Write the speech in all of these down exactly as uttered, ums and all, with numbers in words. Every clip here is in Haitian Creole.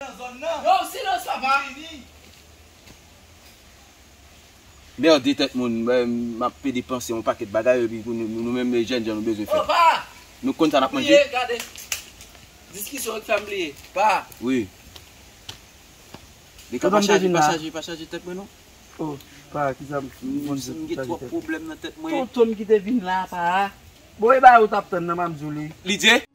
Yo, silans, papa. Merde, tèt moun, mwen, m ap pede panse yon pakèt bagay, epi pou nou, nou menm, jèn jan, nou bezwen fè. Nou konn sa n ap manje. Gade. Diskisyon ki fè m bliye. Pa. Wi. Li ka pa chaje, pa chaje, pa chaje tèt mwen, non. Oh, pa, ki sa m, m, m gen twòp pwoblèm nan tèt mwen. Tonton m ki te vin la, pa. Bon, e ba ou t ap tann nan, m ap di w li. Lidye?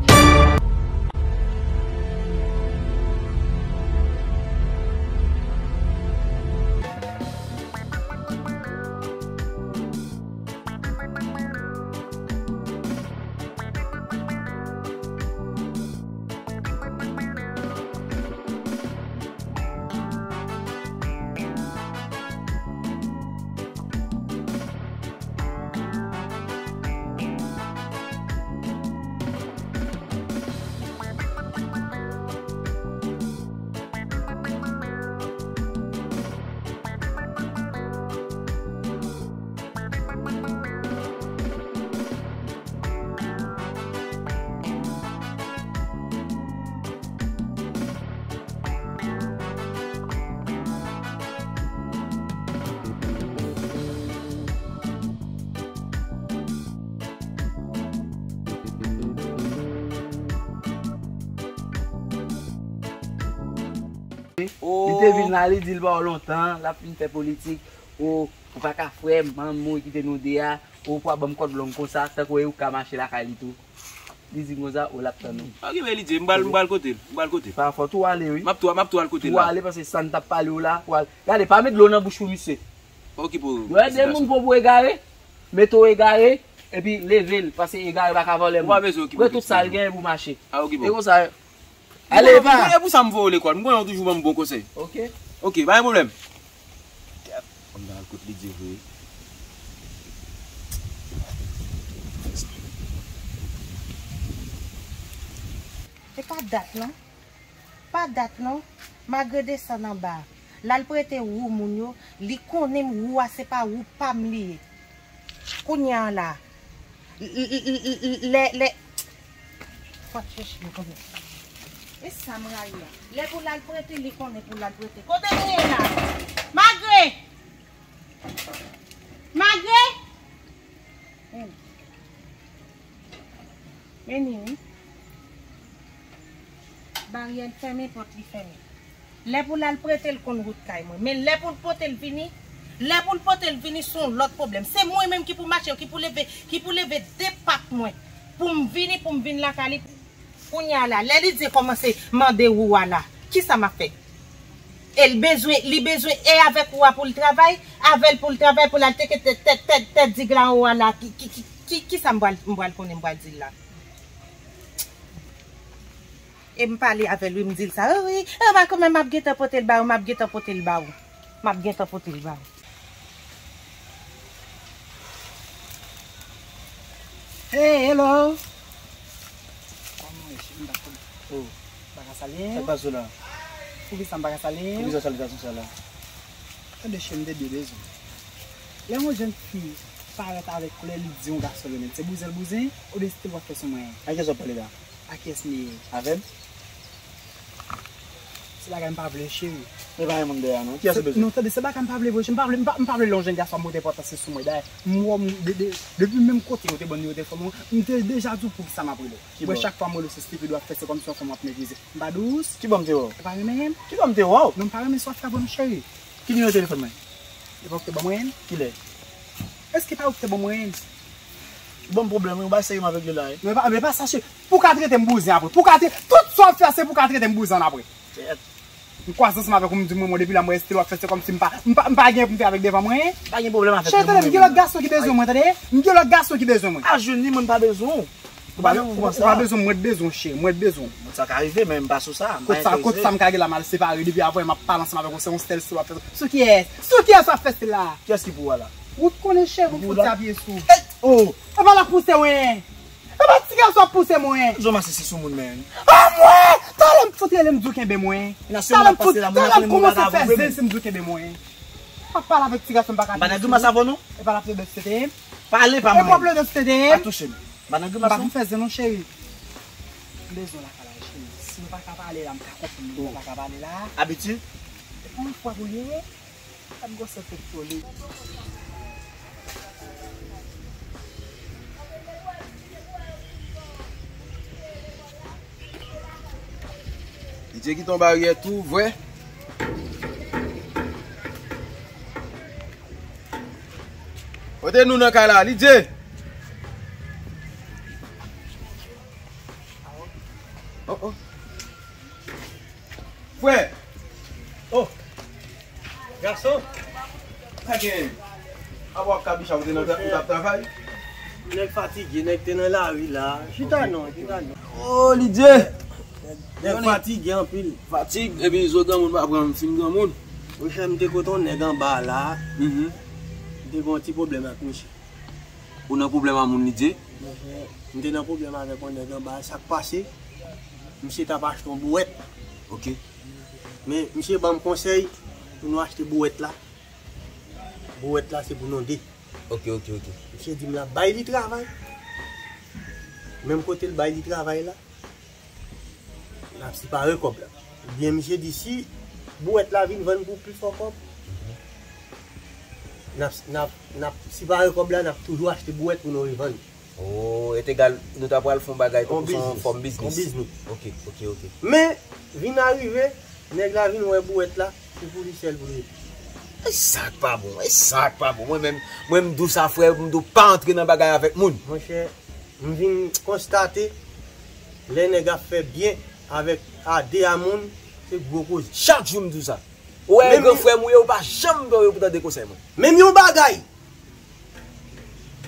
Li te vin la, li di l ba w lontan, l ap vin fè politik. O, ou pa ka frè m, manman w kite nou de a, o, pou w ap ban m kòd long konsa, tankou e ou k ka mache lakay li tou. Li di m konsa, o, l ap tann ou. Okipe Lidye, m pral, m pral kote l, m pral kote l. Pa fòt ou ale, wi. M ap tou, m ap tou al kote l la. Ou ale, paske sa n t ap pale w la, ou al. Gade, pa met dlo nan bouch ou, misye. Okipe w. Yo, de moun pou, pou egare, mete w egare, epi leve l, paske egare pa ka vòlè moun. Ou pa bezwen okipe w. Pran tout sa l genyen pou mache. A, okipe w. E konsa, ale, pa. E pou sa m voye w lekòl. M konnen w toujou ban m bon konsèy. Ok. Ok, pa gen pwoblèm. Kèt, m ta al kot Lidye vre. E pa dat non. Pa dat non. Malgre desann anba. L al prete wou moun yo, li konnen wou a se pa wou pa m li ye. Kounye a la, l-, l-, lè, lè, fò t chèche m konnen. E sa m rayi a. Lè pou l al prete, li konnen pou l al prete. Kote nou ye la? Magre! Magre! Men. Men ni wi. Baryè l fèmen, pòt li fèmen. Lè pou l al prete l konn wout kay mwen. Men lè pou l pote l vini, lè pou l pote l vini se yon lòt pwoblèm. Se mwen menm ki pou mache, ki pou leve, ki pou leve de pat mwen. Pou m vini, pou m vin lakay li. Kounye a la, lè Lidye kòmanse mande wou a la, kisa m ap fè? E l bezwen, li bezwen e avèk wou a pou l travay, avè l pou l travay, pou l al teke tèt, tèt, tèt, tèt dig la anwo a la, ki, ki, ki, ki, kisa m pral, m pral konnen m pral di l la? E m pale avè l, wi, m di l sa. Wi, wi, e pa kòman m ap gentan pote l ba ou, m ap gentan pote l ba ou. M ap gentan pote l ba ou. Hey, hello. Kòman w ye, cheri? M pa konn. Oh. M pa ka salye w. Sa k pase w la? Poukisa m pa ka salye w? Poukisa w salye gason sa la? Tande, cheri, m te byen bezwen w. Lè yon jèn fi parèt avèk koulè, li di yon gason renmen l, se bouzen l bouzen, oubyen se te w ap fè sou mwen? A kiyès w ap pale la? A kiyès m ye? Avè m? Se bagay m pa vle, cheri. Men pa gen moun dèyè a non. Kiyès ou bezwen? Non, tande, se bagay m pa vle vre, cheri. M pa vle, m pa, m pa vle lè yon jèn gason ap montre pòtansye sou mwen. Dayè, m wè w, m, de, de, depi menm kote yo te ban m nimewo telefòn mwen, m te deja di w poukisa m ap rele w. Mwen, chak fwa m rele w, se stipid w ap fè, se kòmsi yon fanm w ap meprize. M pa dous. Kibò m te wè w? Ou pa renmen m? Kibò m te wè w? Non, m pa renmen sa w ap fè a vre non, cheri. Ki nimewo telefòn mwen? E pa ou ki te ban mwen l? Kilè? Èske pa ou ki te ban mwen l? Ou ban m pwoblèm wi, ou bay serye m avèk li la wi. Men pa, men pa sa cheri. Pou w ka trete m bouzen apre. Pou w ka tre-, tout sa w ap fè a se pou w ka trete m bouzen apre. Kèt. M kwaze ansanm avèk ou, m di mwen, mwen depi la mwen rete w ap fè se kòmsi m pa, m pa, m pa gen pou m fè avèk devan mwen. Pa gen pwoblèm avèk mwen. Cheri, tande, m gen lòt gason ki bezwen mwen, tande. M gen lòt gason ki bezwen mwen. A jwenn li, mwen m pa bezwen w. Ou pa, ou pa bezwen m, mwen t bezwen w, cheri, mwen t bezwen w. Bon, sa ka rive, men m pa sou sa. Kot sa, kot sa m ka gen la, m al separe depi apre, m ap pale ansanm avèk ou, se yon stèl stil w ap fè. Sou kiyès? Sou kiyès w ap fè stèl la? Kiyès ki pou w a la? Ou t konnen, cheri, pou m fout sa pye sou. Hey! Oh! E pa l ap pouse mwen! E pa ti gason ap pouse mwen! Jan w masisi sou moun, men. Anmwey! Talè m fout rele m di w kenbe mwen. Talè m fout, talè m kòmanse fè zen si m di w kenbe mwen. M ap pale avèk ti gason m pa ka kenbe sou. M pa nan grimas avè w non. E pa l ap plede sete. Pale pa mwen. E pa w plede sete. Pa touche m. M pa nan grimas non. M pa vin fè zen non, cheri. M bezwen w lakay la, cheri. Si w Pa ka pale la, m ka konprann, men pa ka pale la. Abitye? Yon fwa pou ye, ap gwosè tèt kole. Li te kite yon baryè tou, vre. Kote nou nan kay la, Lidye? Oh, oh. Frè! Oh! Gason! Sa gen? Apa w ap kabicha, ou te nan tra-, ou t ap travay? Nèg fatige, nèg te nan lari la. Chita non, chita non. Oh, Lidye! Nèg fatige anpil. Fatig, epi zo granmoun pa pran m fin granmoun. Monchè, m te kote yon nèg anba la. Mhm. M te gen yon ti pwoblèm ak misye. Ou nan pwoblèm a moun, Lidye? Monchè, m te nan pwoblèm avèk yon nèg anba, sa k pase? Misye t ap achte yon bouwèt. Ok. Men misye ban m konsèy pou nou achte bouwèt la. Bouwèt la se pou nou de. Ok, ok, ok. Misye di m l ap bay li travay. Menm kote l bay li travay la, n ap sipare kòb la. Oubyen misye di si bouwèt la vin vann pou pi fò kòb, n ap, n ap, n ap sipare kòb la, n ap toujou achte bouwèt pou nou revann. Oh, etegal, nou ta pral fè yon bagay tankou se yon fòm biznis. Yon biznis. Ok, ok, ok. Men, vin arive, nèg la vin wè bouwèt la, se pou li sèl pou l rete. E sa k pa bon, e sa k pa bon. Mwen menm, mwen m di w sa, frè, m di w pa antre nan bagay avèk moun. Monchè, m vin konstate, lè nèg ap fè byen avèk a de a moun, se gwo koze. Chak jou m di w sa. Ou wè, menm gran frè m ou ye, ou pa janm vle pou tande konsèy mwen. Menm yon bagay,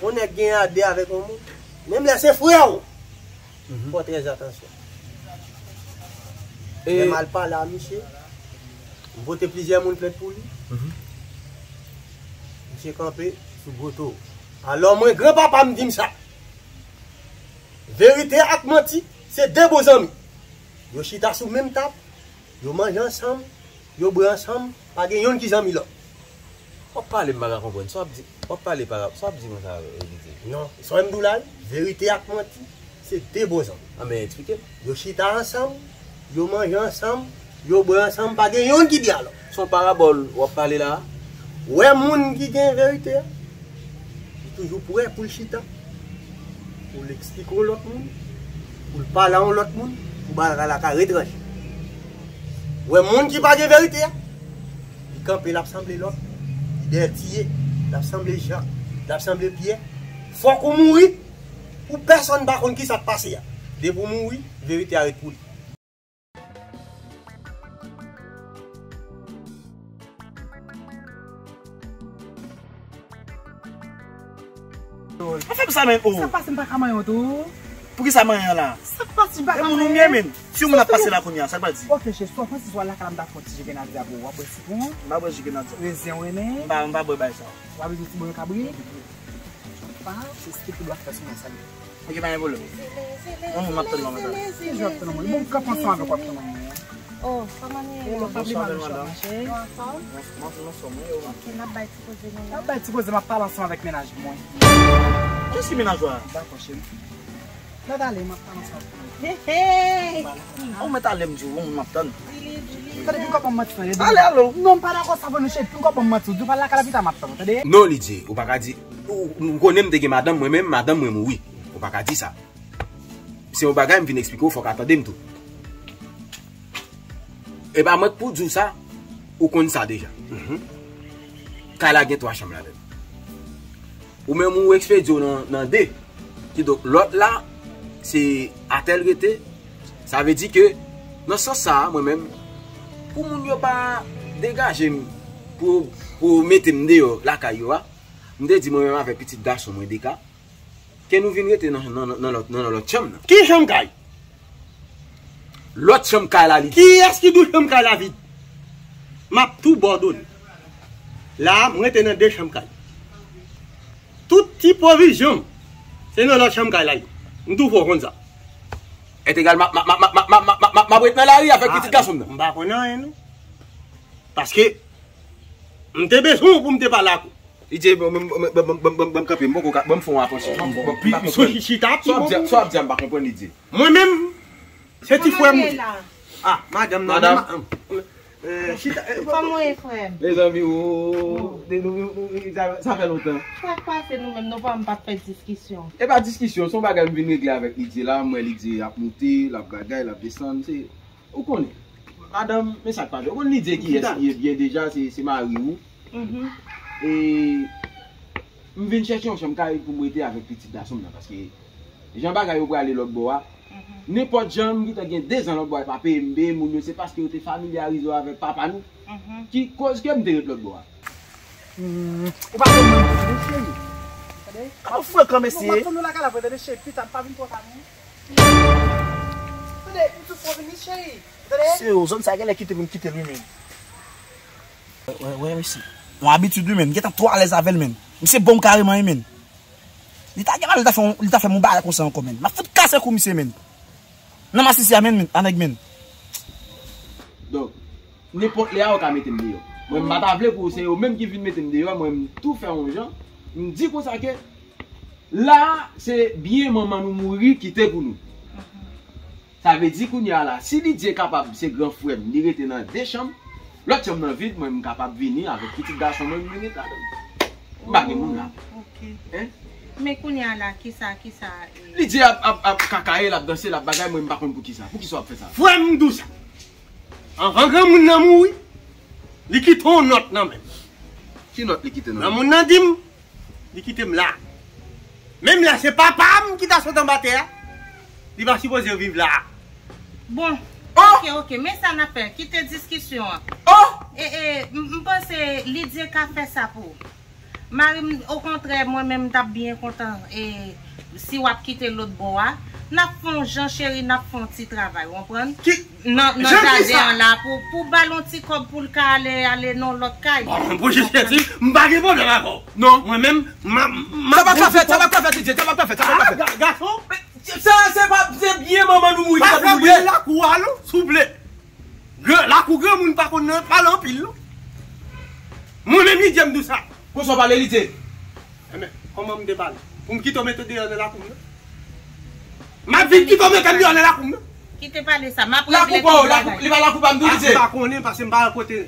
yon nèg gen a de avèk yon moun, menm lè se frè w, fò trè atansyon. E lè m al pale a misye, m pote plizyè moun plent pou li. Mhm. Misye kanpe sou gwo towo. Alò mwen, granpapa m di m sa. Verite ak manti, se de bon zanmi. Yo chita sou menm tab, yo manje ansanm, yo bwè ansanm, pa gen yonn ki zanmi lòt. W ap pale, m pa ka konprann. Sa w ap di, w ap pale pa, sa w ap di mwen sa, Lidye? Non, sa w m di w la, wi. Verite ak manti, se de bon zanmi. An, men eksplike m. Yo chita ansanm, yo manje ansanm, yo bwè ansanm, pa gen yonn ki di a lòt. Se yon parabòl w ap pale la a? Ou wè moun ki gen verite a, li toujou prè pou l chita, pou l eksplike yon lòt moun, pou l pale a yon lòt moun, pou bagay la ka ret ranje. Ou wè moun ki pa gen verite a, li kanpe, l ap sanble lòt, li dèyè tiye, l ap sanble Jan, l ap sanble Pyè. Fòk ou mouri pou pèsonn pa konn kisa k pase a. Depi w mouri, verite a ret pou li. An fè m sa, men, oh. Sa k pase, m pa ka manyen w tou? Poukisa manyen an la? Sa k pase, m pa ka manyen? E moun ou m ye, men. Si yon moun ap pase la kounye a, sa l pral di? Ok, cheri, swa Francis, w al lakay la, m ta fè yon ti ji grenadya pou ou. W ap bwè sitwon? M pa bwè ji grenadya. Rezen, w renmen? M pa, m pa bwè bagay sa. W ap bezwen ti bouyon kabrit? Pa, se strik ou dwe fè sou mwen sa. Ok, pa gen pwoblèm. Yon moun m ap tann nan mwen. Ki jan w ap tann nan mwen? Bon, m kanpe ansanm avèk w ap tann nan mwen. Oh, kòman nou ye la? Bonswa, bèl madanm. Ou anfòm? Mwen, mwen, mwen anfòm, wi, ou menm? Ok, n ap bay ti koze nou la. N ap bay ti koze, m ap pale ansanm avèk mennaj mwen. Kiyès ki mennaj ou a? Dakò, cheri. N ap ale, m ap pale ansanm avèk mennaj mwen. Hey, hey! Ou mèt ale, m di w, yon moun m ap tann. Di li, di li. Tande, pou n kòb ban m manti, tande. Ale, ale. Non, m pa dakò sa, pou nou, cheri, pou n kòb ban m manti. Ou di w pral lakay la pita, m ap tann ou, tande. Non, Lidye, ou pa ka di, ou, ou konnen m te gen madanm mwen menm, madanm mwen mouri. Ou pa ka di sa. Se yon bagay m vin eksplike w, fòk w tande m tou. E pa mwen k pou di w sa, ou konn sa deja. Mhm. Kay la gen twa chanm ladan l. Ou menm ou ekspedye w nan, nan de. Kidonk, lòt la, se atè l rete. Sa vle di ke, nan sans sa a, mwen menm, pou moun yo pa degaje m, pou, pou mete m deyò lakay yo a, m te di mwen menm avèk pitit gason mwen, Deka, ke nou vin rete nan, nan, nan, nan lòt, nan, nan lòt chanm nan. Ki chanm kay? Lòt chanm kay la, li. Kiyès ki di w chanm kay la vid? M ap tou ba w done. La a, m rete nan de chanm kay. Tout ti pwovizyon m, se nan lòt chanm kay la ye. M tou fè w konn sa. Entegal, m ap, m ap, m ap ret nan lari avèk pitit gason m nan. M pa konn anyen, non. Paske, m te bezwen w pou m te pale ak ou. Li di, bon, bon, bon, kanpe, m poko ka, bon, m fè yon apanse. Bon, bon, m pa konprann. Sou chita, pi bon. Sa w ap di a, m pa konprann, li di. Mwen menm, se ti frè m ou ye. Ah, madanm nan, madanm. Eh, chita, eh, kòman w ye, frè m? Mezanmi, ou, de nou, nou, nou, sa, sa fè lontan. Sa k pase nou menm, nou pa, m p ap fè diskisyon. E pa diskisyon, se yon bagay m vin regle avèk Lidye la, m wè Lidye ap moute, l ap bagay, l ap desann, se, ou konnen. Madanm, men sa k pase. Ou konn Lidye kiyès li ye byen deja, se, se mari ou. Mhm. E m vin chèche yon chanm kay pou m rete avèk pitit gason m nan, paske jan bagay yo prale lòt bò a, nenpòt jan m gentan gen de zan lòt bò a, e pa peye m, peye moun yo, se paske yo te familyarize yo avèk papa nou ki koz ke m te ret lòt bò a. Hmm, ou pa konn mwen, cheri. Tande? Kòman frekan mesye? Mwen ap lakay la vre, tande, cheri, pita, pa vin twò ta non. Tande, m tou fò vini, cheri. Tande? Se yo, zòn sa genlè kite pou m kite l, wi, men. Wè, wè, wè, mesye. Yon abitid, wi, men. M gentan twò alèz avè l, men. Misye bon m kareman, wi, men. Li ta gen mal, li ta fè yon, li ta fè m yon bagay konsa ankò, men. M ap fout kase kou misye, men. Nan masisi a, men, men, a nèg, men. Donk, nenpòt lè a, yo ka mete m deyò. Mwen, m pa ta vle pou se yo menm ki vin mete m deyò, mwen, m tou fè yon jan. M di konsa ke, la, se byen manman nou mouri kite pou nou. Sa vle di kounye a la, si Lidye kapab, se gran frè m, li rete nan de chanm, lòt chanm nan vid, mwen m kapab vini avèk pitit gason mwen, m vin rete avè l. M pa gen moun la. Ok. Hein? Men kounye a la, kisa, kisa, eh? Lidye ap, ap, ap kakaye, l ap danse, l ap bagay, mwen m pa konn pou kisa. Pou kisa w ap fè sa? Frè m, m di w sa. Anvan granmoun nan mouri, li kite yon nòt nan men m. Ki nòt li kite nan men w? Granmoun nan di m, li kite m la. Menm lè se papa m ki ta sot anba tè a, li pa sipoze viv la. Bon, ok, ok, men sa n ap fè, kite diskisyon an. E, e, m, m panse Lidye ka fè sa pou ou. Mari m, okontrè, mwen menm, m t ap byen kontan, e, si w ap kite lòt bò a. N ap fè yon jan, cheri, n ap fè yon ti travay, w konprann? Ki nan, nan jaden an la pou, pou ba l yon ti kòb pou l ka ale, ale nan lòt kay. Bon, bon, je, je, je, m pa gen pwoblèm avè w. Non. Mwen menm, m a, m a... Sa pa ka fèt, sa pa ka fèt, Lidye, sa pa ka fèt, sa pa ka fèt. Ah, ga-, gason. Sa, se pa, se byen manman nou mouri ki te pou nou ye. Pa fè bri lakou a, non, souple. Gran, lakou granmoun pa konn nan pale anpil, non. Mwen menm, Lidye, m di w sa. Konsa w pale, Lidye? Enben, kòman m te pale? Pou m kite w mete w deyò nan lakou m nan? M ap vin kite w mete m deyò nan lakou m nan. Kite pale sa, m ap regle tout bagay. Lakou pa w, lakou, li pa lakou pa m tou, Lidye. Ah, m pa konnen, paske m pa wè kote,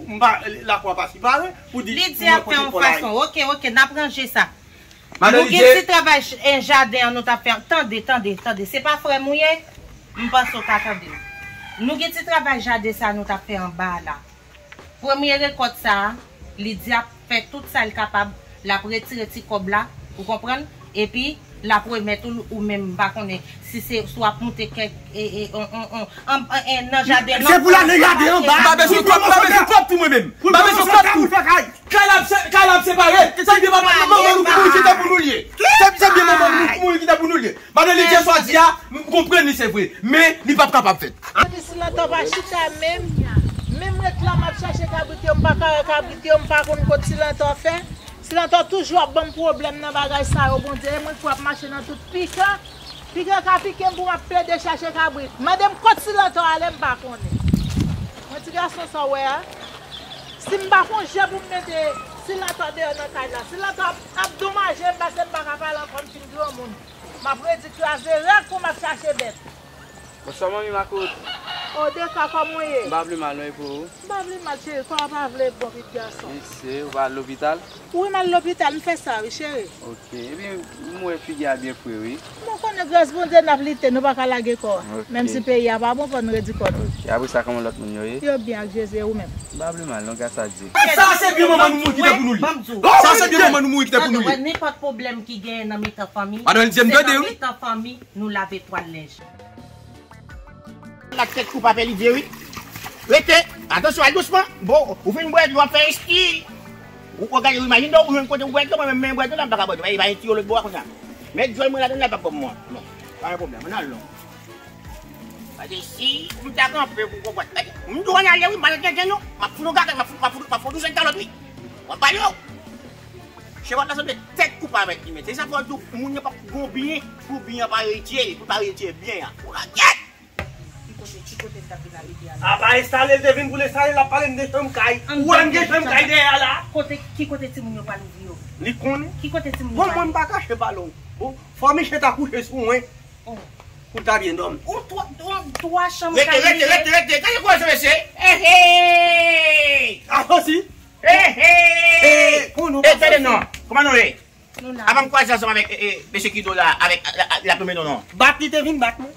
m pa, lakou a pa sipare, pou di, Lidye ap fè yon fason. Ok, ok, n ap ranje sa. Nou gen ti travay ch-, eh, jaden an nou t ap fè. Tande, tande, tande. Se pa frè m ou ye? M panse w ka tande m. Nou gen ti travay jaden sa nou t ap fè anba a la. Premye rekòt sa a, Lidye ap fè tout sa l kapab, l ap retire ti kòb la, ou konprann? Epi, l ap remèt ou l, ou menm, m pa konnen si se, si w ap moute kèk, e, e, on, on, on, an, an, e, nan jaden an. Se pou l al nan jaden anba. M pa bezwen kòb, m pa bezwen kòb pou mwen menm. M pa bezwen kòb pou. Kay la ap se-, kay la ap separe. Se byen manman nou ki mouri ki te pou nou l ye. Se, se byen manman nou ki mouri ki te pou nou l ye. Madan Lidye, sa w di a, m konprann li, se vre. Men, li p ap kapab fèt. Epi Silanta pa chita menm. Menm ret la, m ap chache kabrit yo, m pa ka wè kabrit yo, m pa konn kot Silanta fè. Silanta toujou ap ban m pwoblèm nan bagay sa yo, Bondye. E mwen k ap mache nan tout pikan. Pikan ka pike m pou m ap plede chache kabrit. Mande m kot Silanta ale, m pa konnen. Mwen ti gason sa w wè a. Si m pa fè yon jan pou m mete Silanta deyò nan kay la, Silanta ap, ap domaje m paske m pa ka pale ankò, m fin granmoun. M ap redi kraze rèk pou m ap chache bèt. Bonswa, manmi Makout. O, Deka, kòman w ye? M pa pli mal, non, e pou ou? M pa pli mal, cheri. Kò a pa vle bon, pitit gason. Mesye, ou pa al lopital? Wi, m al lopital, m fè sa, wi, cheri. Ok, epi m wè figi a byen fre, wi. Bon, konnen gras Bondye n ap lite, nou pa ka lage kò a. Ok. Menm si peyi a pa bon, fò n redi kò nou. Ok, apre sa, kòman lòt moun yo ye? Yo byen ak Jezi, e ou menm? M pa pli mal, non, gras a Dye. Sa se byen manman nou mouri ki te pou nou li. Sa se byen manman nou mouri ki te pou nou li. Nenpòt pwoblèm ki genyen nan mitan fanmi, madan Lidye, m tande, wi. Mitan fanmi, nou lave twal lenj. Lak tèt kou pa fè Lidye, wi. Rete. Atansyon, al dousman. Bon, ou fin bwè dlo, w ap fè esti. Ou, ou gade, ou imajine w, ou jwenn kote ou bwè dlo, mwen menm, mwen bwè dlo la, m pa ka bwè dlo. Bay, bay ti yo lòt bò a konsa. Met dlo mwen ladan l, l ap bon pou mwen. Non, pa gen pwoblèm, ann al non. Paske si m ta kanpe pou konprann, m di w ann ale, wi, m pa nan tenten, non. M ap fout w gagay, m ap fout, m ap fout, m ap fout w sèk kalòt, wi. W ap pale, wi. Chèvòt la sanble tèt koupe avèk li, men. Se sa fè w di w, moun yo p ap gon byen, pou byen an pa retire, pou pa retire byen an. Ou la gyèt! Ki kote, ki kote l t ap vin abite a la? A pa enstale, l te vin pou l enstale, l ap pale m de chanm kay. Ou wè m gen chanm kay dèyè a la? Kote, ki kote timoun yo pral ouvri yo? Li konnen. Ki kote timoun yo pral? Bon, mwen m pa kache pale w. Bon, fò Miche ta kouche sou mwen. Oh. Ou ta byen dòmi. Ou twa, ou twa chanm. Rete, rete, rete, rete. Gade koze, mesye. Ehey! Asosi. Ehey! Ehey! Pou nou. E, tande non. Kòman nou ye? Nou la. Avan m kwaze ansanm avèk, e, e, mesye Kino la, avèk, la, la, la, la, non, non. Bat li te vin bat mwen.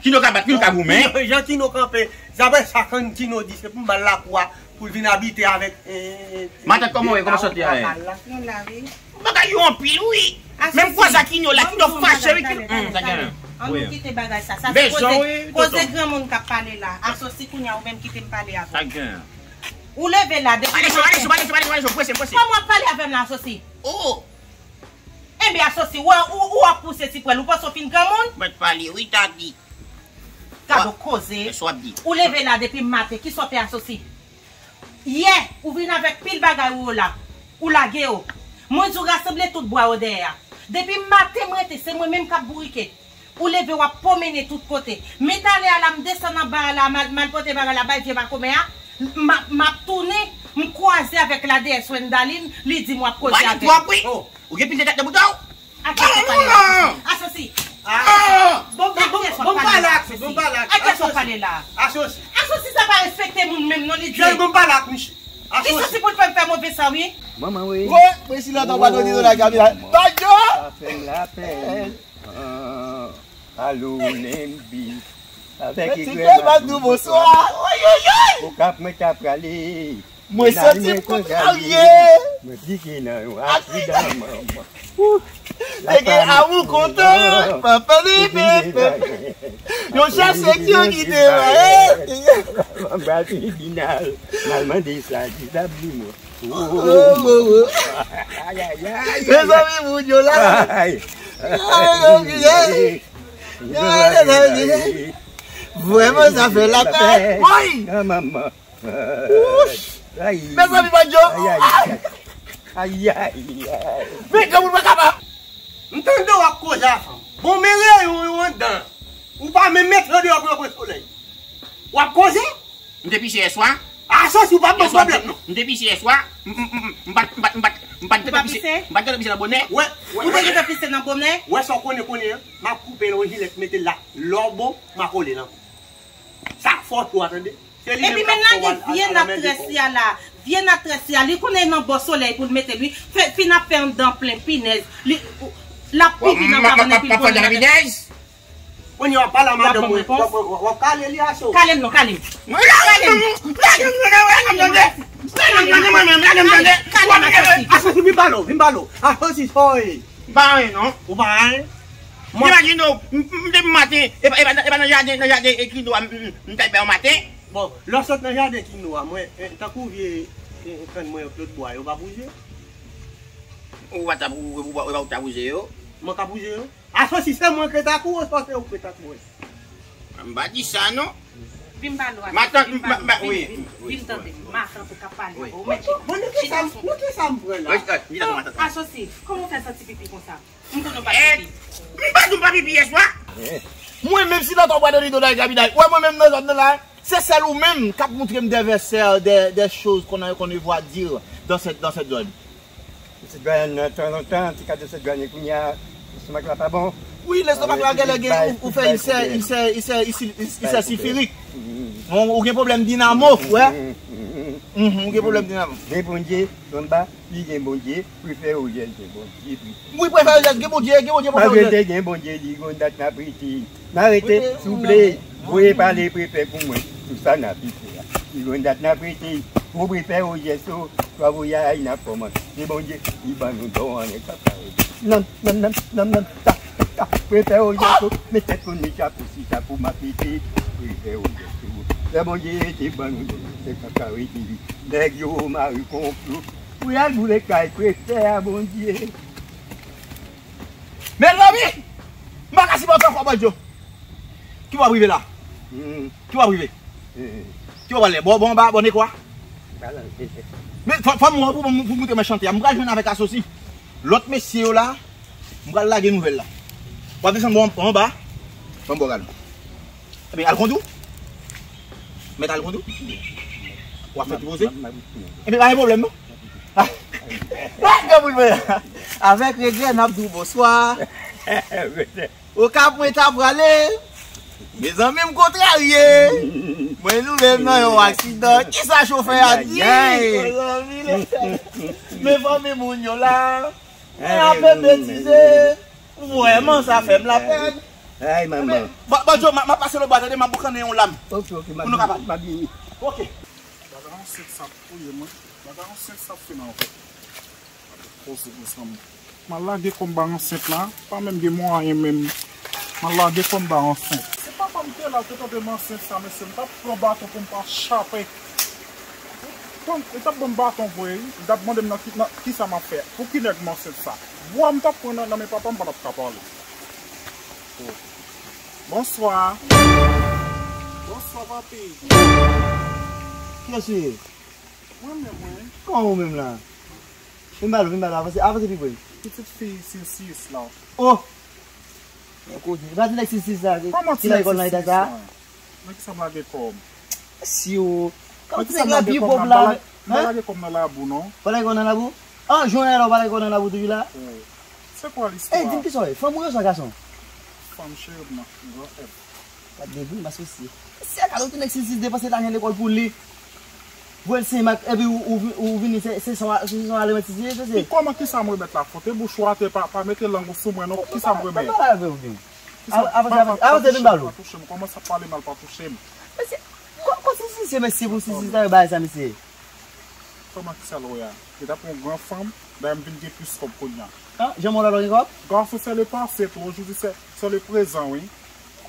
Kino ka bat, Kino ka goumen. Jan Kino kanpe, zaprè sa Kino di, se pou m ba l lakou a, pou l vin abite avèk, e, e, e, matant, kòman w ye? Kòman sante a ye? Nou la, wi. Bagay yo anpil, wi. Menm kwaze a Kino la, Kino fache, wi, Kino. Hum, sa gen. Ann nou kite bagay sa. Sa se koze, koze granmoun k ap pale la. Asosi, kounye a, ou menm kite m pale avè w. Sa gen. Ou leve la, depi maten. Kòman w ap pale avè m la, Asosi? Oh! Enben, Asosi, ou, ou, ou ap pouse sipwèl, ou panse w fin granmoun? Mèt pale, wi, Tati. Gade w koze. Ou leve la depi maten, kisa w fè, Asosi? Yè, ou vin avèk pil bagay ou yo la. Ou lage yo. Mwen di w rasanble tout bwa yo dèyè a. Depi maten m rete, se mwen menm k ap bourike. Ou leve, w ap pwomennen tout kote. Men talè a la, m desann anba a la, m al, m al pote bagay la bay vye makomè a. M, m ap, m ap tounen, m kwaze avèk ladeyès Wendalin, li di m w ap koze avè l. Oh, ou gen pil tèt nan bouda w? Asosi. Asosi. Ah. Bon, bon, bon, bon, pale ak Asosi. Bon, pale ak Asosi. Asosi, sa pa respekte moun menm non, li di. Bon, pale ak misye. Asosi. Li santi pou l fè m fè move sa, wi. Manman, wi. Wi, mwen si lontan pa doni do la kamera. Badjo! Sa fè m lapèn. Ah, alo, Nembi. Avèk Ti Kè Badou, bonswa. Oyoyoy! Okap mwen ta prale. Mwen santi m konn marye. Mwen pike nan yon aksidan, manman. Te gen amou kontan, papa li pepe. Yon chase ki yo kite mwen. Anba tribinal, m al mande sa, di sa bli mwen. Oh, oh, oh. Ay, ay, ay, ay. Mezanmi, moun yo la. Ay. Ay, ay, ay. Ay, ay, ay. Vrèman, sa fè lapèn. Woy! Nan manman. Wouch! Ay. Mezanmi, Badjo. Ay, ay, ay. Ay, ay, ay. Men, granmoun pa kapab. M tande w ap koze a fanm. Bon, men reyon yo anndan. Ou pa menm met an deyò pou yo pran solèy. W ap koze? M te pise yèswa. Asosi, ou pa ban pwoblèm, non. M te pise yèswa. M, m, m, m, m pa t, m pa t, m pa t, m pa t gentan pise. M pa t gentan pise nan bonè. Wè, wè, ou te gentan pise nan bonè? Wè sa w konnen kounye a? M ap koupe yon jilèt, mete l la. Lè w bon, m a kole l ankò. Sa fò twò, tande. Se li menm k ap fè w al, al, al anmède kò w. Epi men lage vye natrès ya la. Vye natrès ya, li konnen nan bò solèy pou l mete l, wi. Fè, fin ap fè anndan plen pinèz. Li, l ap pipi nan kabann epi l pran natrès. Kounye a w ap pale a madanm mwen, w ap, w ap, w ap kale li, Aso. Kale m non, kale m. Kale m. Kale m, Asosi. Asosi, vin pale w, vin pale w. Asosi, sa w ye? M pa anyen non. Ou pa anyen? Imajine w, m, m, depi maten, e pa, e pa, e pa nan jaden, nan jaden, e, Kino a, m, m, m t al bay yon maten. Bon, lè w sot nan jaden Kino a, mwen, e, tankou vye, e, kann mwen yo k lòt bò a, yo pa bouje? Ou pa ta, ou, ou, ou, ou pa ta bouje yo? Mwen ka bouje yo? Asosi, se mwen k ret ak ou, oswa se ou k ret ak mwen? M pa di sa, non. Vin pale w, Asosi, vin pale w. Vin, vin, vin tande m. Matant ou k ap pale avè w. Bon, nan kisa, nan kisa m pran la? Asosi, kòman w fè santi pipi konsa? M konnen w pa t pipi. M pa di w m pa pipi yèswa. Mwen menm si nan twa bwa de rido nan kabinay, ou wè mwen menm nan zòn nan la, se sèl ou menm k ap montre m des versets, des, des choses qu'on a, qu'on ne voit dire dans cette, dans cette zone. Pitit Gwayan nan, tanzantan, ti kado pitit Gwayan kounye a, lestomak la pa bon. Wi, lestomak la genlè gen, ou, ou fè ilsè, ilsè, ilsè, ilsè, ilsè sifirik. Ou, ou gen pwoblèm dinamo, wè. Ou gen pwoblèm dinamo. Gen Bondye, anba, li gen Bondye, prefè Ojès gen Bondye, prefè. Wi, prefè Ojès gen Bondye, gen Bondye, prefè Ojès. Malgre te gen Bondye, li gon dat n ap rete. N a rete, souple, voye pale prefè pou mwen, sou sa n ap pike a. Li gon dat n ap rete, gwo prefè Ojès o, twa voyaj n ap kòmanse. Se Bondye, li ban nou don an, nèg pa ka rete. Nan, nan, nan, nan, nan, ta, ta, prefè Ojès o, men tèt konn li chapo, si chapo m ap mete, prefè Ojès o. Lè Bondye te ban nou don, se pa ka rete li. Nèg yo mare konplo. Pou y al boule kay prefè a, Bondye. Mezanmi! M pa ka sipòte ankò, Badjo. Ki bò w ap rive la? Ki bò w ap rive? Ki bò w pral lè? Bò, bò anba, bò Nekwa? Men fò, fò m wè pou, pou, pou moutre mwen chante a. M pral jwenn avèk Asosi. Lòt mesye yo la, m pral lage nouvèl la. W ap desann bò anba. Ban m bò galon. Ebyen, al kondwi w. Mèt al kondwi w. W ap fè ti poze. Ebyen, pa gen pwoblèm, non. Ah, granmoun mwen. Avèk regrè, n ap di w bonswa. Okap mwen ta prale. Mezanmi, m kontrarye. Mwen twouve m nan yon aksidan. Kisa chofè a di? Ayayay. Mezanmi, men fanmi moun yo la. Mwen ape betize. Vrèman, sa fè m lapèn. Ay, manman. Bon, bon, Joe, m a, m a pase lòtbò, tande, m a boukannen yon lam. Ok, ok, m a, pou nou kapab. M a vini. Ok. Bagay ansent sa ap touye mwen. Bagay ansent sa ap fè m anfèt. Poze mezanmi. M al lage kò m ba ansent la. Pa menm gen mwayen menm. M al lage kò m ba ansent. Si papa m te la, l te tande m ansent sa, mesye, m t ap pran baton pou m pa chape. Tank, li t ap ban m baton vre, wi. Li t ap mande m nan ki, nan, kisa m ap fè. Pou ki nèg m ansent sa? Bwa m t ap pran nan, nan men papa m, m pa t ap ka pale. Oh. Bonswa. Bonswa, papi. Kiyès ou ye? Mwen menm, wi. Kòman ou menm la? Vin ba nou, vin ba nou, avanse, avanse pi pre. Pitit fi Silsis la. Oh! Kote? E pa ti nèg Silsis la ki nan lekòl nan eta sa? Nan kisa m lage kò m? Si ou. Kòman ti nèg la pi pwòp la? M pa lage kò m nan labou, non. Pa lage kò nan labou? An, jounen la ou pa lage kò nan labou toujou la? Oh. Se kwa listwa? Ey, di m kisa w ye? Fanm ou ye oswa gason? Fanm cheri m nan, gran F. Gad de grimas mesye. Mesye, gade yon ti nèg Silsis depanse lajan lekòl pou li. Voye l Senmak, epi ou, ou, ou vini, se, se son, se son ale mèt Silsis, mesye. Kòman, kisa m remèt la? Fwote bouch ou atè, pa, pa mete lang ou sou mwen, non. Kisa m remèt? Mwen pa avè w, byen. Avanse, avanse, avanse, vin ba nou. Pa touche m, kòmanse ap pale mal, pa touche m. Mesye, kò, kò Silsis, mesye, pou Silsis ta bay sa, mesye. Kòman kisa l wè a? Li t ap yon gran fanm, dayè m vin gen plis kòb kounye a. Ah, jan mwen la gen kòb? Garçon, c'est le passé, toi. Aujourd'hui, c'est, c'est le présent, oui.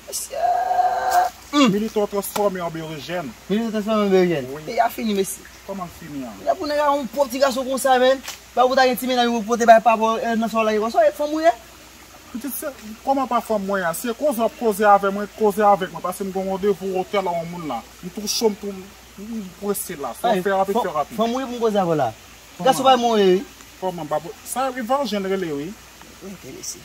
Mesye. Hmm. Militan transformé en berejèn. Militan transformé en berejèn. Wi. Peyi a fini, mesye. Kòman l fini an? Lè pou nèg a yon pwòp ti gason konsa, menm. Pa pou ta gen ti mennaj ou pote bay papa w, eh, nan sa w la gen konsa, e fanm ou ye? Pitit se, kòman pa fanm mwen an? Se koze w ap koze avè mwen, koze avèk mwen, paske m gen yon randevou otèl a yon moun la. M tou cho, m tou, m, m prese la. Fè rapid, fè rapid. Fanm ou ye pou m koze avè w la. Gason pa mwen ye, wi. Kòman, babo? Sa e vajen l rele, wi. Wi, ke mesye.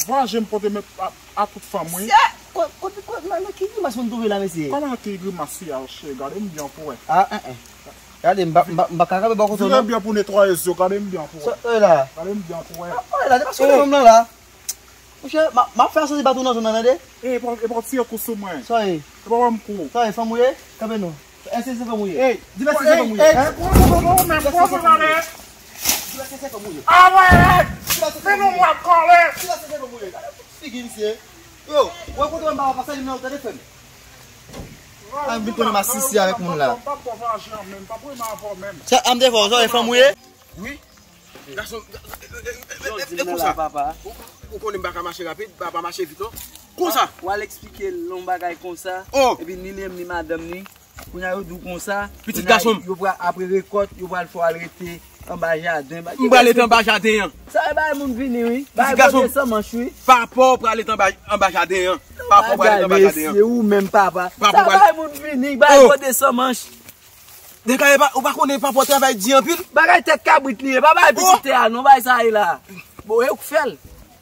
Vajen m pote men a, a tout fanm, wi. Sè, ko-, kote, kote, nan, nan ki grimas moun twouve la, mesye? Kòman ki grimas, cheri? Gade m byen pou wè. Ah, en, en. Gade, m pa, m pa, m pa ka kanpe bò kote w, non. Vire byen pou netwaye zye w, gade m byen pou wè. Sa, e la. Gade m byen pou wè. Ah, e la, depi sou fanm nan la. Monchè, m a, m ap fè aswè se baton nan zòn nan, tande? E, e pa, e pa tire kou sou mwen. Sa ye? E pa wè m kou. Sa ye, fanm ou ye? Kanpe non. Èske se fanm ou ye? Ey, di m èske se fanm ou ye, hein? Ey, pran sou mwen, pran sou mwen. Di m èske se fanm ou ye? Arèt! Di m èske se fanm ou ye? Fè nou mwen kòlè! Di m èske se fanm ou ye? Gade figi misye. Yo, wè kote mwen pa pase li nan tande fè m. A, m vin konnen m asisi avèk moun la. M pa bon vajan menm, m pa bon avè w menm. Sa, a m te fè w, sa, e fanm ou ye? Wi. Gason, e, e, e, e, e, e konsa. Ou, ou konnen m pa ka mache rapid, pa, pa mache vit, non. Konsa. W al eksplike l yon bagay konsa. Oh. Epi ni li menm, ni madanm ni. Kounye a yo di w konsa. Pitit gason m. Yo pral, apre rekòt, yo pral fè w al rete anba jaden. M pral rete anba jaden an. Sa e bay moun vini, wi. Pitit gason m. Bay gode san manch, wi. Papa w pral rete anba, anba jaden an. Papa w pral rete anba jaden an. Mesye, ou menm papa. Sa bay moun vini, bay gode san manch. Dega, e pa, ou pa konnen papa w travay di anpil? Bagay tèt kabrit li ye, pa bay pitit tè a non, bay sa ye la. Bon, e ou k fè l.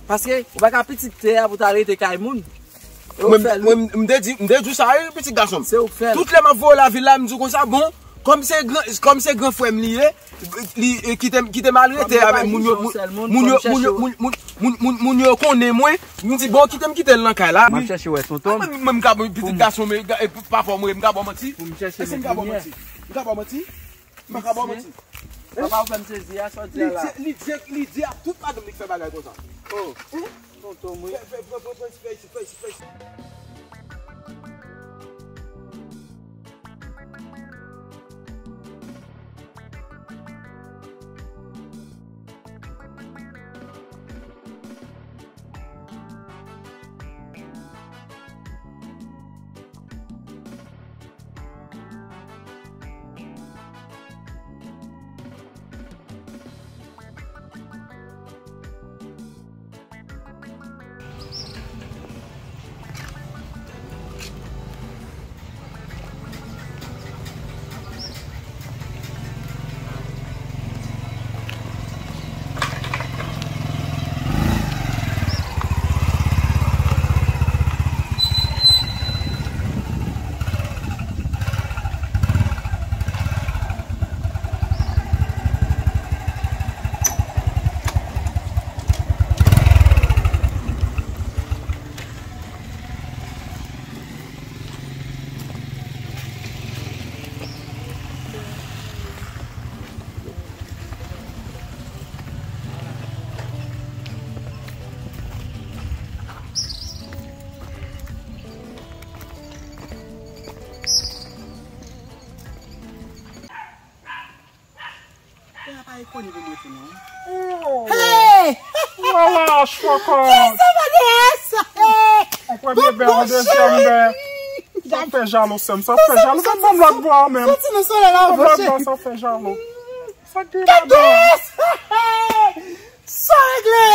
Paske ou pa ka pitit tè a pou ta rete kay moun. E ou k fè l, wi. Mwen, m te di, m te di w sa, wi, pitit gason m. Se ou k fè l. Tout lè m ap voye w lavil la, m di w konsa, bon, kòm se gran, kòm se gran frè m li ye, li, e, kite m, kite m al rete avèk moun yo, moun yo, moun yo, moun yo, moun, moun, moun, moun, moun yo konnen mwen, m di, bon, kite m kite l nan kay la. M ap chèche wè tonton m. Mwen, mwen, m ka bon pitit gason, men, e, papa m, m ka ba w manti. Pou m chèche men kounye a. M ka ba w manti. M ka ba w manti. M pa ka ba w manti. Papa, ou fè m sezi a, sa w di a la. Lidye, Lidye, Lidye ak tout madanm li k fè bagay konsa. Oh. Tonton mwen. Fè, fè, pran, pran, pran, fè isit, fè isit, fè isit. Ay, koni pou mwen tou non. Oh! Hey! Lala, chokòt! Kisa pa deyè sa? Hey! Yon premye bè, yon dezyèm bè. Sa fè jalou, sè m. Sa fè jalou. Sa fè lòt bò menm. Soti nan solèy la, lòt bò, sa fè jalou. Sa gen ladan? Sa regle!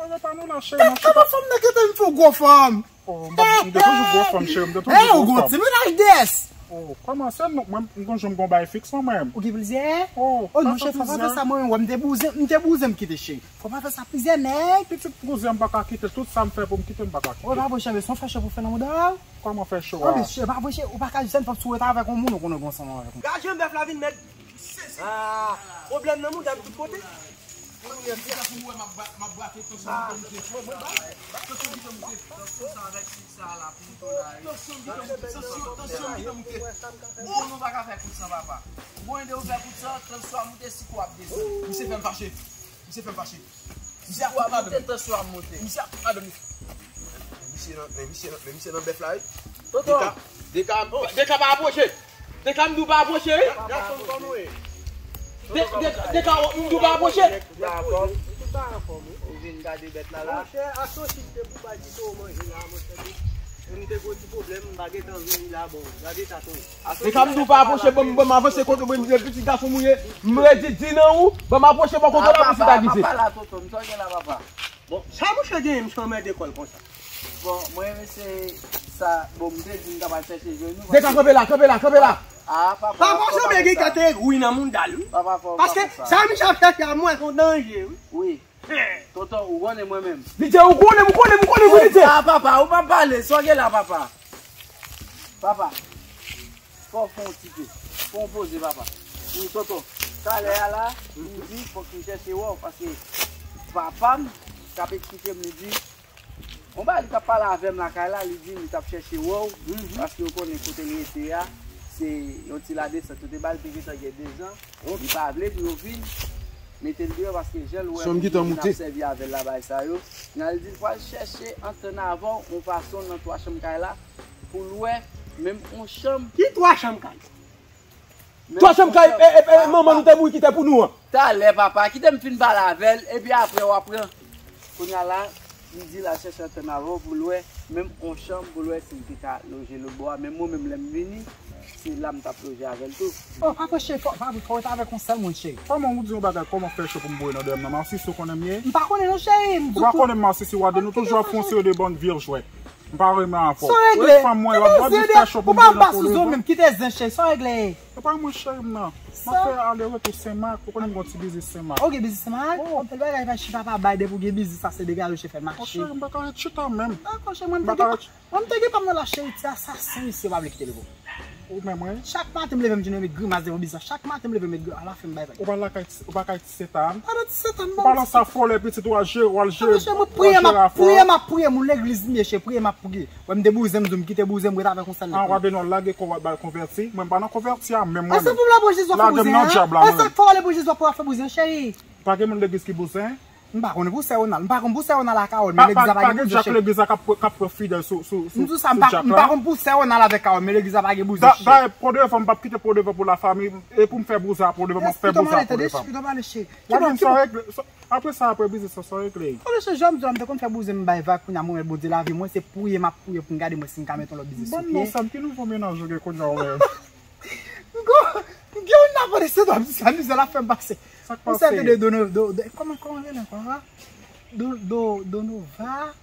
Mwen pa nou lache. Gad kòman fanm nan gentan vin fè w gwo fanm. Oh, m t ap, m te toujou gwo fanm, cheri, m te toujou gwo fanm. Ou gon ti menaj de yès. Oh, kòman se nou, mwen, m gon jou m gon bay fiks, mwen, mwen. Ou gen plizyè? Oh, oh, non, cheri, fò pa fè sa, mwen, mwen, m te bouzen, m te bouzen, m kite, cheri. Fò pa fè sa, plizyè nèg. Pitit bouzen, m pa ka kite, tout sa m fè pou m kite, m pa ka kite. Oh, pa vre, cheri, se yon fè cho pou fè nan mouda w. Kòman fè cho a? Oh, mesye, pa vre, cheri, ou pa ka jwenn fanm sou rete avèk yon moun, ou konnen gon sanm avèk yon. Gad jan bèf la vin mèt. Ah, pwoblèm nan mouda m tout kote. Kounye a, pou wè m ap ba-, m ap brake tansyon moute, moute. Tansyon ki te moute. Tansyon sa avèk sik sa la, pou moute la. Tansyon ki te moute, tansyon, tansyon ki te moute. Ou konnen w pa ka fè kout san, papa. Ou konnen de ou fè kout san, tansyon a moute, sik ou ap desann. Misye fè m fache. Misye fè m fache. Misye ap tout madanm li. Misye ap tout madanm li. Men misye nan, men misye nan, men misye nan bèf la, wi. Tonton. Deka, Deka, Deka pa apwoche. Deka m di w pa apwoche, wi. Gason m kòman w ye? De, de, Deka m di w pa apwoche. Ou tout pa anfòm, wi. Ou vin gade bèt la, la. Monchè, asosi m te pou bay kite w manje la, monchè. E m te gon ti pwoblèm, m pa gentan vini la, bon, gade sa tou. Deka m di w pa apwoche, ban m, ban m avanse kote w, ban m, pitit gason m ou ye. M redi di nan ou, ban m apwoche bò kote w la pou fè ta gise. Papa, papa la, tonton, m sa w gen la, papa? Bon, sa mouche genyen, misye anmède kò l konsa. Bon, mwen menm se sa, bon, m te di m ta pral chèche jwenn ou. Deka, kanpe la, kanpe la, kanpe la. Ah, papa, papa, janbe gen kè te egwi nan mouda l, wi. Papa, fò, paske sa misye ap chèche a, mwen, se yon danje, wi. Wi. Tonton, ou konnen mwen menm. Li di, ou konnen m, ou konnen m, ou konnen m, li di. Ah, papa, ou pa pale, sa w gen la, papa. Papa, fò w fè yon ti pe. Fò w poze, papa. Wi, tonton. Talè a la, m di, fòk m chèche wè w, paske papa m, k ap eksplike m, li di, yon bagay li t ap pale avè m lakay la, li di m li t ap chèche wè w, paske ou konnen kote l rete a, se yon ti ladesant, yo te ba l te gentan gen dezan, li pa vle pou yo vin mete l deyò, paske jan l wè moun yo vin ap sèvi avè l la, bagay sa yo, kounye a l di l pral chèche antann avè w yon fason nan twa chanm kay la, pou l wè menm yon chanm. Ki twa chanm kay? Twa chanm kay, e, e, e, manman nou te mouri kite pou nou an. Talè, papa, kite m fin pale avè l, epi apre w ap pran. Kounye a la, li di l al chèche antann avè w pou l wè, menm yon chanm pou l wè si l te ka loje lòt bò a. Menm mwen menm, lè m vini, se la m t ap loje avè l tou. Oh, pa vre, cheri, fò, pa vre, fò w rete avèk yon sèl moun, cheri. Kòman ou di yon bagay, kòman fè cho pou m boure nan dèyè m nan? Masisi, ou konnen m ye? M pa konnen non, cheri. Ou pa konnen m, Masisi, w a di nou toujou ap fè yon seri de bann vye jwèt. M pa renmen avè w. Sa regle. Ou pa mwen, w ap di fè cho pou m boule nan kote. Ou pa sou zon menm, kite zen cheri, sa regle. E pa mwen cheri m nan. M ap fè ale retou Senmak, ou konnen m gon ti biznis Senmak. Ou gen biznis Senmak? Oh. Anpil bagay pa chita pa bay depi w gen biznis sa se degaje w cheri fè mache. Oh cheri m pa ka ret chita menm. Dakò cheri mwen m te gen pa, mwen m te gen pa m nan la cheri ti asasen mesye pa vle kite l pou. Ou menm wi. Chak maten m leve m jwenn yo met grimas devan biznis la. Chak maten m leve m met grimas. Ala fen m bay vag. Ou pa lakay ti, ou pa kay ti Sentàn. Pa nan ti Sentàn non. Ou pa nan sa fòlè pitit ou al jere, ou al jere. Monchè, mwen priye m ap priye, m ap priye, moun legliz m ye cheri, priye m ap priye. Wè m te bouzen m di w m kite bouzen m ret avèk yon sèl nèg. An w ap vin al lage kò w al konvèti. Mwen m pa nan konvèti a menm mwen menm. Lage m nan dyab la menm. An sa fòlè pou jezi w ap priye w ap fè bouzen cheri. Pa gen moun legliz ki bouzen. M pa konn pou sè Ronald, m pa konn pou sè Ronald ak Carole, men legliz la pa gen bouzen cheri. Pa gen djak legliz la k ap, k ap pran fidèl sou, sou, sou, sou djak la. M di w sa, m pa, m pa konn pou sè Ronald avèk Carole, men legliz la pa gen bouzen cheri. Dayè, pran devan, m p ap kite pran devan pou lafanmi, e pou m fè bouzen a pran devan, m ap fè bouzen a pran devan. Lage m sa regle, apre sa, apre biznis sa, sa regle. Kote se jan m di w la, m te konn fè bouzen m bay vag, kounye a mwen wè Bondye lavi mwen, se priye m ap priye pou m gade mwen si m ka mete yon lòt biznis sou pye. Bann non sa, ki nouvo mennaj ou gen kounye a ou menm? M gon, m gen yon nan pale se dwa m di sa mizè la fè m pase. Sa k pase? Yon sèten de Dono, do, do, kòman, kòman rele ankò a? Do, do, Donova.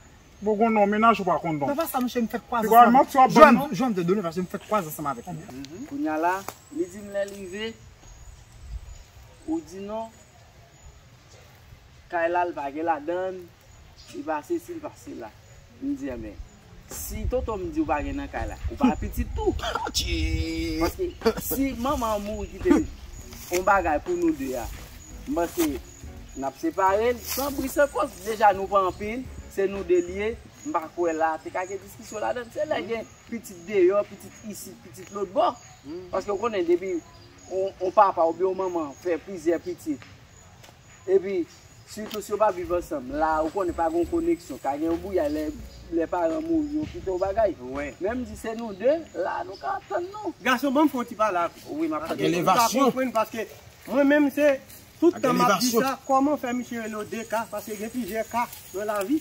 Bon, gon non, mennaj ou pa konn non. Papa sa, monchè, m fèk kwaze ansanm avèk. Jwè m, jwè m te Donova, paske m fèk kwaze ansanm avèk li. Kounye a la, li di m lè l rive, ou di non. Kay la, l pa gen ladan l, li pase si, l pase la. M di, enben, si tonton m di w pa gen nan kay la, ou pa pitit tou. Paske si manman an mouri kite yon bagay pou nou de a, m panse n ap separe l san bri san kòs. Deja nou pa anpil, se nou de l ye. M pa kwè la te ka gen diskisyon ladan l. Se lè gen pitit deyò, pitit isit, pitit lòt bò. Paske w konnen depi yon, yon papa oubyen yon manman fè plizyè pitit, epi sitou si yo pa viv ansanm, la ou konnen pa gen yon koneksyon, ka gen yon bouyay lè, lè paran mouri, yo kite yon bagay. Men m di se nou de, la nou ka antann nou. Gason, ban m fè yon ti pale ak ou. Wi, m ap tande. Elevasyon. Ou ka konprann paske mwen menm se Tout tan m ap di sa, kòman fè misye rele w D K? Paske gen plizyè ka nan lavi.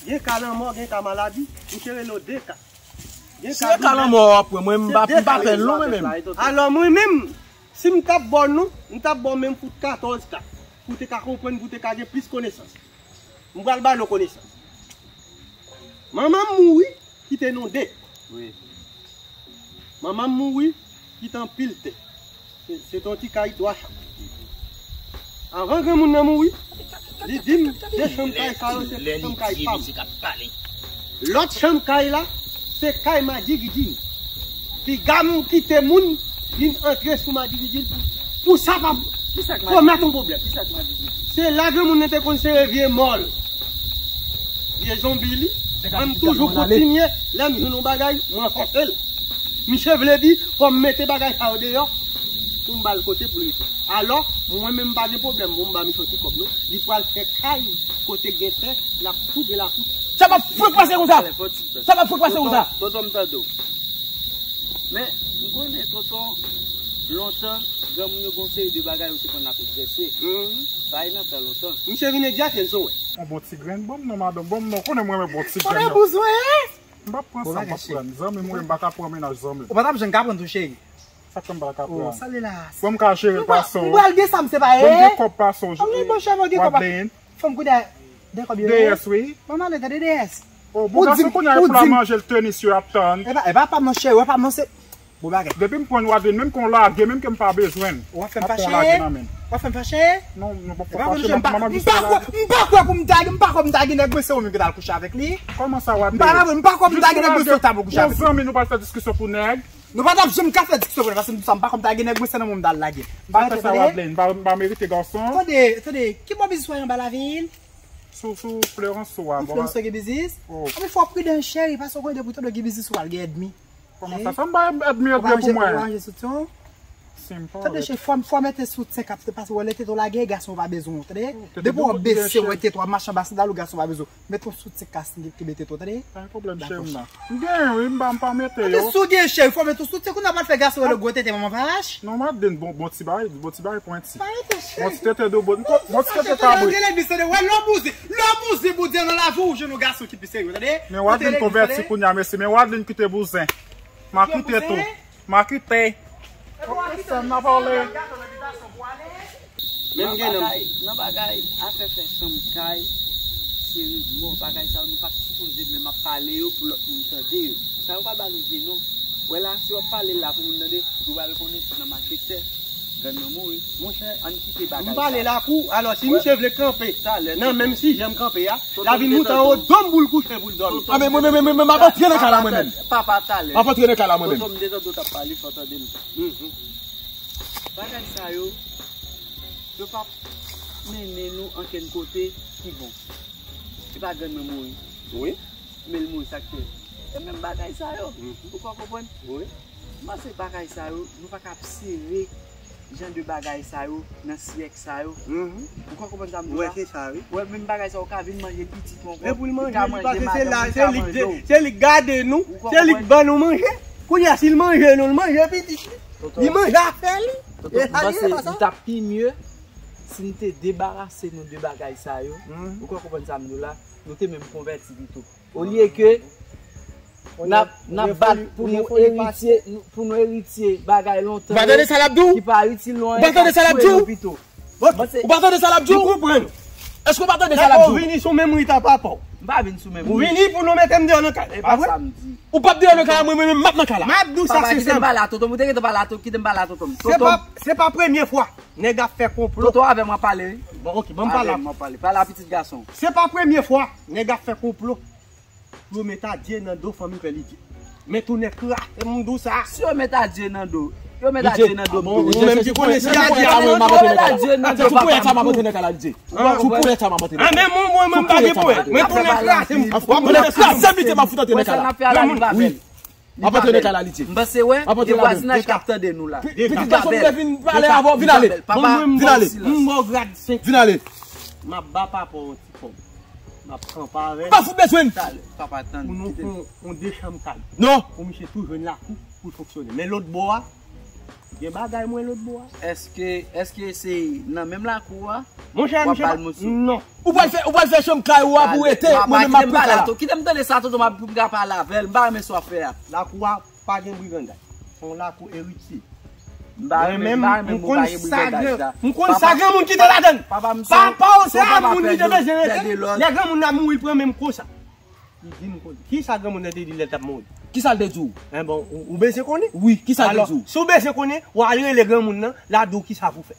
Gen ka lanmò, gen ka maladi. Misye rele w D K. Si se ka lanmò w ap pran, mwen, m pa, m pa fè l non, mwen menm. Alò, mwen menm, si m t ap ba w non, m t ap ba w menm fout katòz ka. Pou w te ka konprann, pou w te ka gen plis konesans. M pral ba nou konesans. Manman m mouri, kite nou de. Wi. Manman m mouri, kite anpil tè. Se, se te yon ti kay twa chanm. Anvan granmoun nan mouri, li di m, de chanm kay sa yo, se chanm kay pa m. Lòt chanm kay la, se kay Madigidin. Piga m kite moun vin antre sou Madigidin pou, pou sa pa pwomèt yon pwoblèm. Se la granmoun nan te konn sere vye mòl, vye zonbi li. Mwen, m toujou kontinye, lè m jwenn yon bagay, m ranfòse l. Misye vle di, fò m mete bagay sa yo deyò pou m ba l kote pou l rete. Alò, mwen menm m pa gen pwoblèm, bon, m ba misye yon ti kòb non. Li pral fè kay kote gen tè, l ap tou gen lakou. Sa p ap fwenk pase konsa! Sa p ap fwenk pase konsa! Tonton, tonton, m tande w. Men, m konnen, tonton, lontan, granmoun yo gen yon seri de bagay yo te konn ap egzèse. Sa e nan tan lontan. Misye vin egzèse l sou mwen. Yon bon ti grenn, ban m non, madanm, ban m non, konnen mwen renmen bon ti grenn yo. Konnen bouzwen, hein? M p ap pran sa, m p ap pran. Zanmi m, wi, m pa ka pran mennaj zanmi m. Ou pa t ap janm ka pran tou, cheri. Sa k fè m pa ka pran? Sa li la. Bon, m ka jere l pa sou. M pral gen sa, m se pa. Bon, m gen kòb pa sou. Anmwey, monchè, mwen gen kòb. Fò m kounye a, de kòb yo ye. D S, wi. Bon, m ale tande D S. Oh, bon, gason kounye a pou la manje l tenis yo ap tann. E pa, e pa pa monchè, e pa monchè. Bon bagay. Depi m pran Wadlin, menm kon lage, menm ke m pa bezwen l. W ap fè m fache? W ap fè m fache? Non, non, pa fache, m pa kwè, m pa kwè pou m ta gen, m pa kwè pou m ta gen nèg mwen, se ou menm ki t al kouche avèk li. Kòman sa, Wadlin? M pa, m pa kwè pou m ta gen nèg mwen, se ou t al kouche avèk li. Yon zanmi, nou pral fè diskisyon pou nèg. Nou pa t ap janm ka fè diskisyon pou nèg, paske m pa kwè pou m ta gen nèg mwen, se nan mwen m t al lage. M pa kwè sa, Wadlin, m pa, m pa merite gason. Tande, tande, ki bò biznis w anba lavil? Sou, sou Floranso a, bò. Floranso gen biznis? Oh. Anben fò w pridan, cheri, paske w konnen depi w tande gen biznis, ou pral gen ènmi. Kòman sa? Sa m bay ènmi yo dwe pou mwen. Ou pa manje soutyon? Tande, cheri, fò, fò mete soutyen k ap pase, wè lè tete w lage, gason pa bezwen w, tande? Depi w bese, wè tete w ap mache anba sandal ou, gason pa bezwen w. Mete yon soutyen k ka kenbe tete w, tande? Pa gen pwoblèm, cheri m nan. M gen, wi, m pa, m pa mete yo. Tande, si w gen, cheri, fò mete yon soutyen, kounye a pral fè gason wè gwo tete manman vache. Non, m ap di n bon, bon ti bagay, bon ti bagay pwenti. Bon ti tete dou, bon, bon ti tete kabrit. Rele bis, tande, wè lè w bouzen, lè w bouzen, Bondye nan lavi w, jwenn yon gason ki pi serye, tande? Men Wadlin konvèti kounye a, mesye, men Wadlin kite bouzen. M a kite tou. M a kite. Sa n a pale. Men m gen nan bagay, nan bagay afè fè chanm kay, se rimò, bagay sa yo nou pa t sipoze menm ap pale yo pou lòt moun tande yo. Sa yo pa ba nou je non. Wè la, si w ap pale la pou moun tande, nou pral konnen si nan malfektè. Grann nan mouri. Monchè, ann kite bagay sa. M pale lakou, alò si misye vle kanpe nan menm sijè m kanpe a, l a vin moute anwo do m pou l kouche pou l dòmi. A, men mwen menm, mwen menm, m ap antre nan kay la mwen menm. Papa talè. M ap antre nan kay la mwen menm. Tonton, m te tande w t ap pale, fò w tande m tou. Bagay sa yo, yo p ap mennen nou ankenn kote ki bon. Se pa grann mwen mouri. Wi. Men l mouri, sa k fè? E menm bagay sa yo. Ou ka konprann? Wi. M panse bagay sa yo, nou pa ka ap sere jan de bagay sa yo nan syèk sa yo. Ou ka konprann sa m di w la? Wè, se sa, wi. Wè, menm bagay sa yo ka vin manje pitit ou ankò. E pou l manje, li pase se la, se li k gade nou, se li k ban nou manje. Kounye a, si l manje nou, l manje pitit li. Li manje afè li. Tonton, m panse li t ap pi mye si n te debarase nou de bagay sa yo. Ou ka konprann sa m di w la? Nou te menm konvèti pito. Olye ke n ap, n ap bat pou nou eritye, pou nou eritye bagay lontan yo ki pa itil nou anyen, k ap touye nou pito. Ou pa tande sa l ap di w? Ou pa tande sa l ap di w? Èske w pa tande sa l ap di w? Ou vini sou menm rit a papa w. M pa vin sou menm rit. Ou vini pou nou mete m deyò nan kay la, e pa vre? Ou p ap deyò nan kay la, mwen menm m ap nan kay la. M ap di w sa, se sa. Papa, kite m pale a tonton m, ou te gentan pale a tonton, kite m pale a tonton m. Se pa, se pa premye fwa nèg ap fè konplo. Tonton, avè m w ap pale, wi. Bon, ok, ban m pale. Avè m w ap pale. Pale a pitit gason w. Se pa premye fwa nèg ap fè konplo. Yo met adye nan do fanmi Pè Lidye. Men tounen kraze m di w sa. Si yo met adye nan do, yo met adye nan do m tou. Ou menm ki konnen si adye a mwen, m ap antre nan kay la. Sou poyèt sa m ap antre nan kay la, Lidye. Sou poyèt sa m ap antre nan kay la. A, men mwen, mwen, mwen pa gen poyèt. Men tounen kraze m. W ap tounen kraze m, Lidye, m ap fout antre nan kay la. Wi. M ap antre nan kay la, Lidye. M panse wè, gen vwazinaj k ap tande nou la. Pitit gason m te vin pale avè w, vin ale. Vin ale. M ba w grad senk. Vin ale. M ap ba papa w yon ti kòb. M ap kanpe avè l. M pa fout bezwen l. Talè, papa tann. Pou nou fè yon, yon de chanm kay. Non. Pou misye tou jwenn lakou pou l fonksyone. Men lòt bò a, Gen bagay mwen lòt bò a. Èske, èske se nan menm lakou a? Monchè, W ap misye ba l pa- moso. Non. Ou pral fè, ou pral fè chanm kay ou a pou rete, mwen menm m ap pran kay la. Kite m tande sa, tonton, m ap pale avè l. M pa renmen sa w ap fè a. Lakou a pa gen brigandaj. Se yon lakou eritye. M pa renmen, m pa renmen m mou konn pa gen sa brigandaj gran, la. m konn sa granmoun kite ladann. Papa m se Papa ou se se papa moun ki te pèdi, bezwen pèdi rete. lòt. Lè granmoun nan mouri pran menm konsa. Li di m konn. Kisa granmoun nan te di lè l t ap mouri? Kisa l te di w? Men bon, ou, ou bezwen konnen? Wi, kisa l te Alò, di w? Si w bezwen konnen, w al rele granmoun nan, l a di w kisa pou fè.